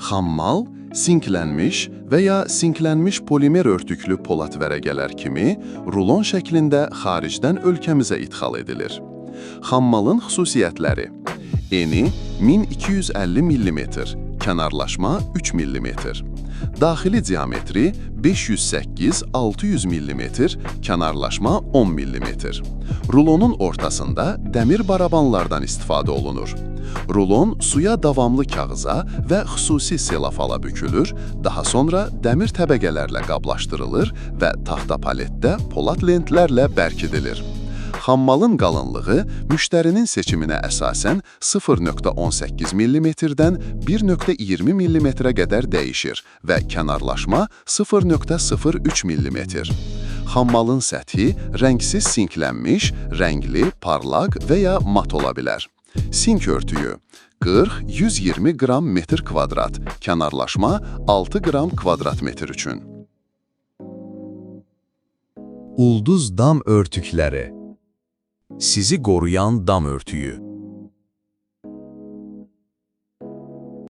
Xammal, sinklənmiş və ya sinklənmiş polimer örtüklü polad vərəqələr kimi rulon şəklində xaricdən ölkəmizə idxal edilir. Xammalın xüsusiyyətləri: Eni 1250 mm, kənarlaşma 3 mm. Daxili diametri 508-600 mm, kənarlaşma 10 mm. Rulonun ortasında dəmir barabanlardan istifadə olunur. Rulon suya davamlı kağıza və xüsusi selofana bükülür, daha sonra dəmir təbəqələrlə qablaşdırılır və taxta paletdə polad lentlərlə bərkidilir. Xammalın qalınlığı müştərinin seçiminə əsasən 0.18 mm-dən 1.20 mm-ə qədər dəyişir və kənarlaşma 0.03 mm. Xammalın səthi rəngsiz sinklənmiş, rəngli, parlaq və ya mat ola bilər. Sink örtüyü 40-120 qram metr kvadrat, kənarlaşma 6 qram kvadrat metr üçün. Ulduz dam örtükləri. Sizi qoruyan dam örtüyü.